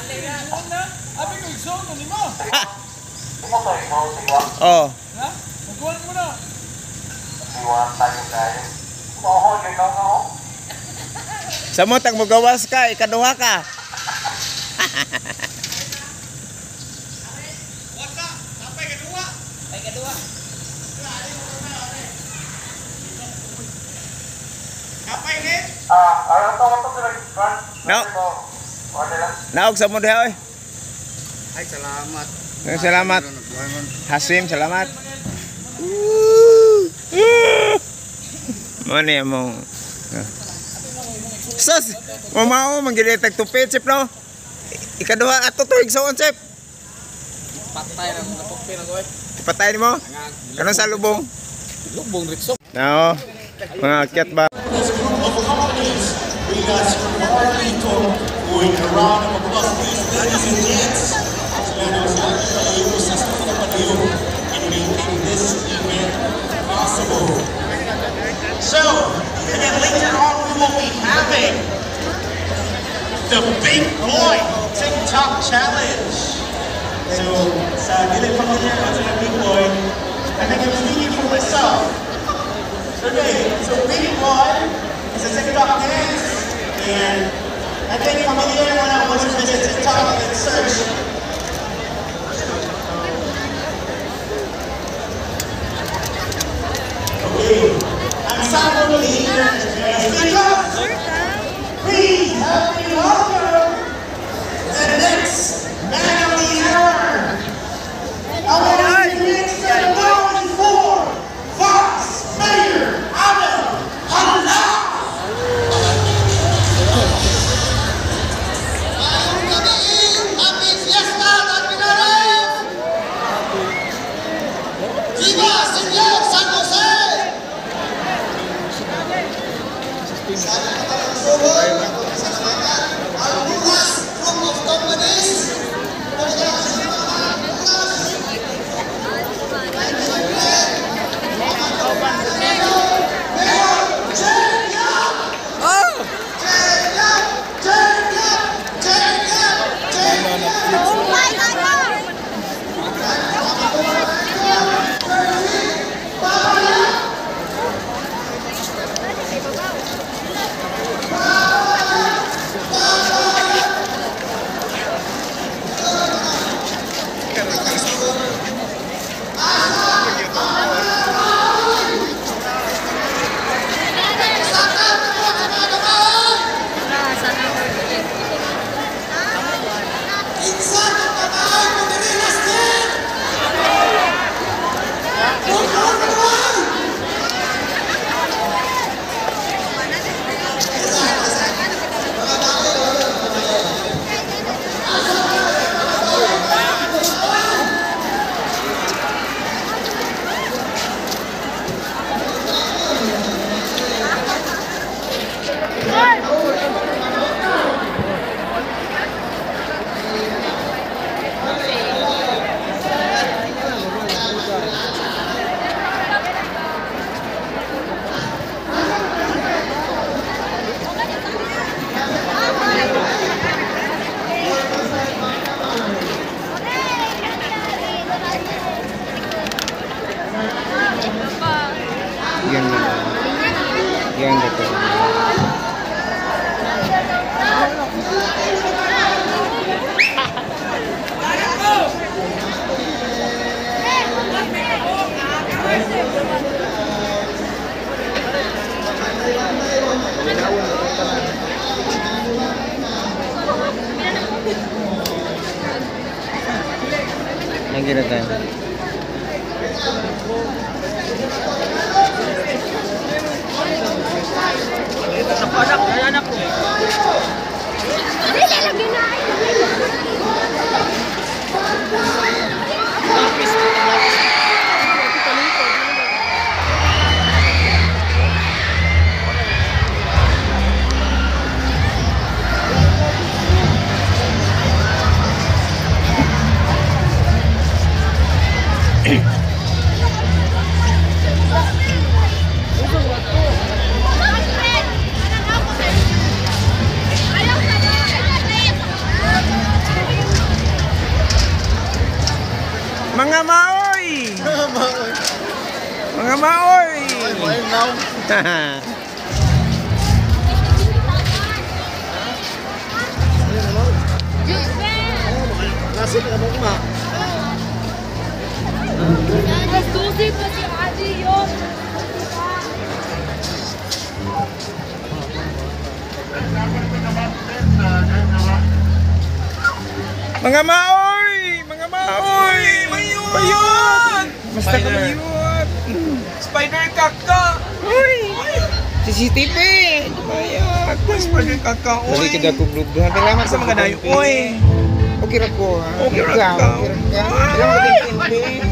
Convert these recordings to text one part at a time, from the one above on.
Abi ko igsoon ni mo. Oh. Ha? Magkuhan mo na. Sa mo tag mogawas ka, ikaduha ka. Ay, kadua. No. Naog sa mo diha oy. Ay, salamat. Ay, salamat. Hasim, salamat. Mo ni among Sus, mamao man gid tag tupit sip no. Ikaduha ato to igsoon sip. Patay na mga tupi na ko eh. Patay nimo. Kanang sa lubong? Lubong ritso. Nao. Mga akyat ba? This group of companies, we got Sir Marlito going a round of applause, please, ladies and gents. In making this event possible. So, and then later on we will be having the Big Boy TikTok Challenge. So, sa dili familiar sa Big Boy, I think I'm speaking for myself. Okay, so Big Boy is a TikTok dance, and I think familiar when I once you visit TikTok and then search. Okay, I'm Sandro Lee, and please help me welcome the next man of the hour. I want you to make some noise for Vice Mayor Adam Hala. Happy Fiesta Tagbilaran! Viva Señor San Jose! Sa aming pasalamatan ang Buras Group of Companies. Buras. And siyempre, Mayor Jen Yap! Jen Yap! Jen Yap! Jen Yap! Jen Yap! Oh my God! Kinsa kang babae mo diri last year? Bukod mo! Yan na. Yan dito. Yan gina tayo. Dili lagi na ay. Mga maoy! Mga maoy! Alas 12 pa si Adi yun. Mga maoy! Mga maoy! Mayot! Basta ka mayot! Spider kaka! Uy! CCTV! Mayot! Spider kaka, oy! Balik ka kong lugduhan. Salamat Sa mga dayo, oy! Okay ra ko ha. Okay ra ka. Okay ra ka. Salamat kay Pimpin.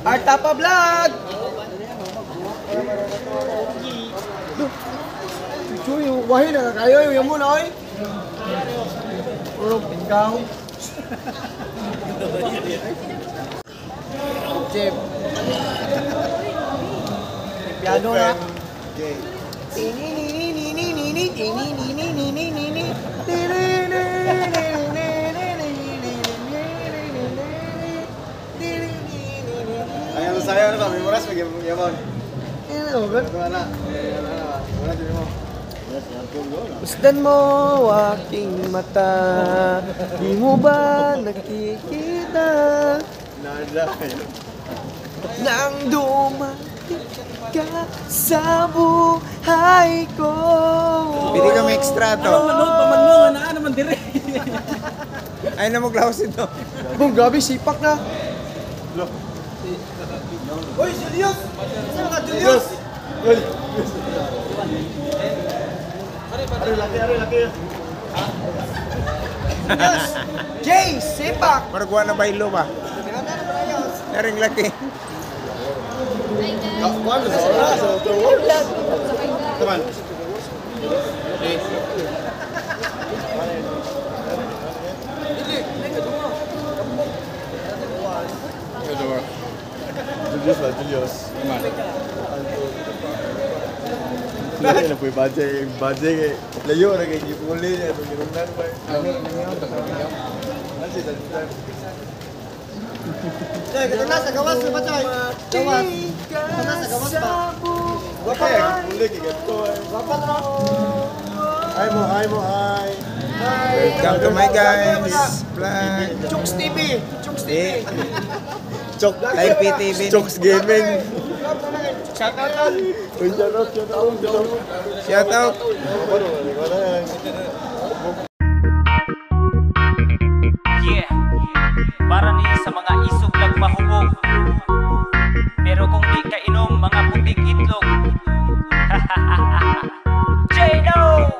Artapa Vlog! Chuy, wahin na kayo yung mo na oy. Puro pingkaw. Chip. Piano na. Ay, ano sa'yo, ano ba? May oras, mag-yabon. Ano na? Wala, sabi mo. Masdan mo aking mata, di mo ba nakikita nang dumating ka sa buhay ko? Pili kami extra to. Pamanlo, naa naman dire. Ay na mo klaus ito. Bong, grabe, sipak na. Uy, Julius! Saan ka, Julius? Julius! Jay, sipak! Maragwa na baylo ba? Naring laki. Come on. Julius ba? Julius. Layo na po yung budget. Budget eh. Layo na kay Gipuli niya. Itong ginungnan ba? Ano siya? Sa gawas na ba, Choy? Gawas. Sa gawas pa. Kaya Gipuli kay ganito eh. Hi mo, hi mo, hi. Welcome to my guys. Vlog. Chooks TV! Chooks TV! Eh, Chok. Live PTV. Chokes Gaming. Shout out! Uy, shout out, shout out, shout out. Shout out. Yeah, para ni sa mga isog lang mahubog. Pero kung di ka inom, mga putik itlog. J-No!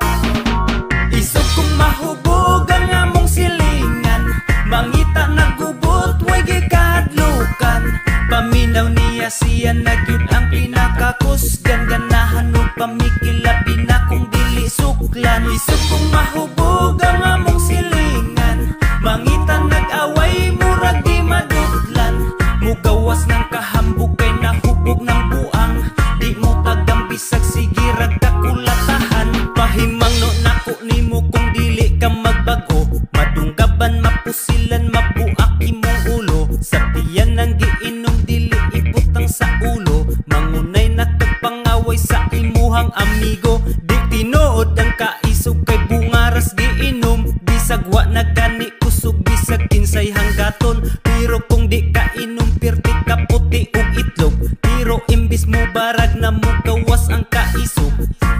Isog kong mahubog ang among silingan, mangita nagubot, way gikadlukan. Paminaw niya siya na gyud ang pinakakusgan. Ganahan og pamikilabi na kung dili suklan. Isog kong mahubog ang among silingan, mangita nag-away, murag di madutlan. Mugawas ng kahambog kay nahubog ng buang. Di mo tagambisag sige rag kakulatahan. Pahimangno nako nimo kung dili ka magbago. Madunggaban, mapusilan, mabuak imong ulo. Sa tiyan ang giinom dili ibutang sa ulo. Mangunay nakagpangaway sa imuhang amigo. Di tinuod ang kaisog kay bungaras giinom. Bisag wa na gani kusog bisag kinsay hanggaton. Pero kung di ka inom pirti ka puti og itlog. Pero imbis mo barag na mugawas ang kaisog.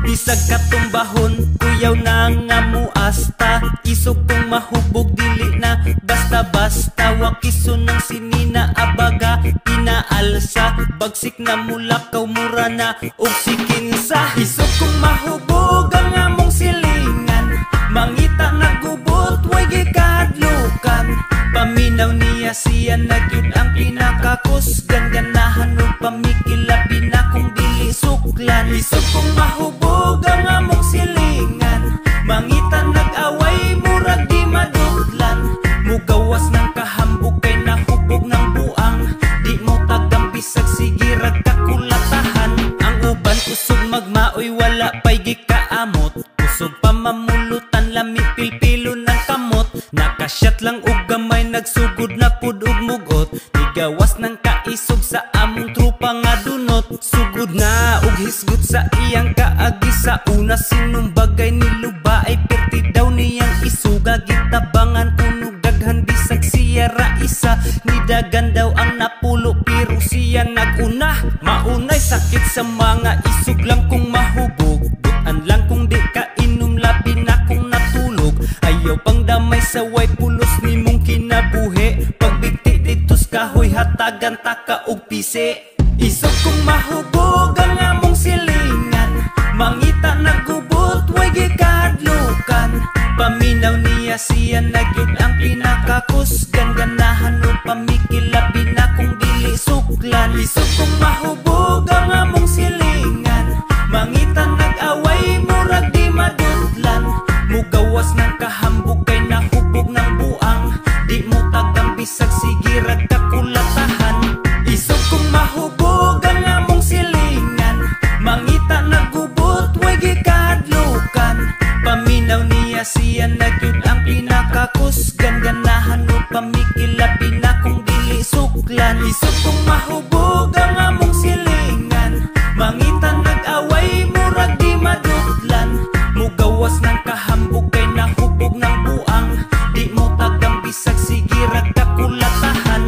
Bisag katumbahon kuyaw na nga muasta. Isog kung mahubog dili na basta-basta. Adlaw kiso ng sinina abaga inaalsa. Bagsik na mulakaw mura na og sikinsa. Isog kong mahubog ang among silingan, mangita nagubot way gikahadlukan. Paminaw niya siya na gyud ang pinakakusgan, ganahan og pamikilabi na kung dili suklan. Isog kong mahubog ang among silingan, mangita nag-away murag di madutlan. Mugawas ng kahambog kay nahubog ng buang, di mo tagam bisag sige rag kakulatahan. Ang uban kusog magmaoy wala pa'y gikaamot, kusog pa mamulutan lami pilpilo ng kamot. Nakasyat lang og gamay nagsugod na pud og mugot, nigawas ng kaisog sa among trupa nga dunot. Sugod na og hisgot sa iyang kaagi sa una, sinumbagay niluba ay perti daw niyang isuga. Gitabangan kuno daghan bisag siya ra isa, nidagan daw ang napulo pero siya naguna. Maunay sakit sa mga isog lang kung mahubog, butan lang kung di ka inom labi na kung natulog. Ayaw pang damay sa way pulos nimong kinabuhi, pagbigti dito's kahoy hatagan taka og pisi. Isog kong mahubog ang among silingan, mangita nagubot way gikahadlukan. Paminaw niya siya na gyud ang pinakakusgan, ganahan og pamikilabi na kung dili suklan. Isog kong mahubog ang among silingan, mangita nag-away murag di madutlan. Mugawas ng kahambog kay nahubog ng buang, di mo tagam bisag sige rag kakulatahan. Isog kong mahubog ang among silingan, mangita nagubot way gikahadlukan. Paminaw niya siya na gyud ang pinakakusgan, ganahan og pamikilabi na kung dili suklan. Isog kong mahubog ang among silingan, mangita nag-away murag di madutlan. Mugawas ng kahambog kay nahubog ng buang, di mo tagam bisag sige rag kakulatahan.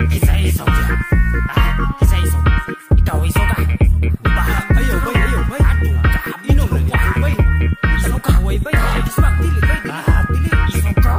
Kinsa isog diha? Kinsa isog? Ikaw isog ka? Ayaw bay, ayaw bay. Inom na niya bay. Isog ka, way bay. Ismak, dili bay, dili. Dili, isog ka.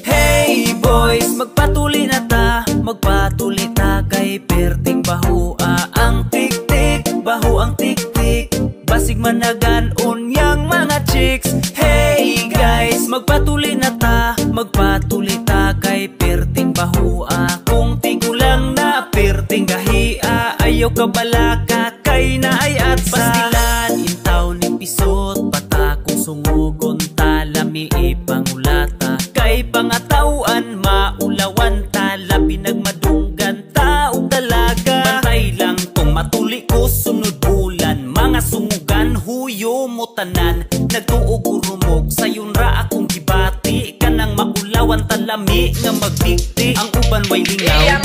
Hey boys, magpatuli na ta, magpatuli ta kay perting bahua ang tik-tik, baho ang tik-tik, basig managan unyang mga chicks. Hey guys, magpatuli na ta, magpatuli ta kay perting bahua. Kung tigulang na perting gahia, ayaw ka balaka kay na ay atsa. Pastilan intaw ni pisot, patakong sungugon ta, lami ipangulata. Kay pangatauan maulawan ta, labi nagmadunggan ta og dalaga. Bantay lang kung matuli ko sunod bulan, mga sungugan huyo mo tanan. Nagtuog urumog sayon ra akong gibati, kanang maulawan talami nga magbigti. Ang uban way lingaw,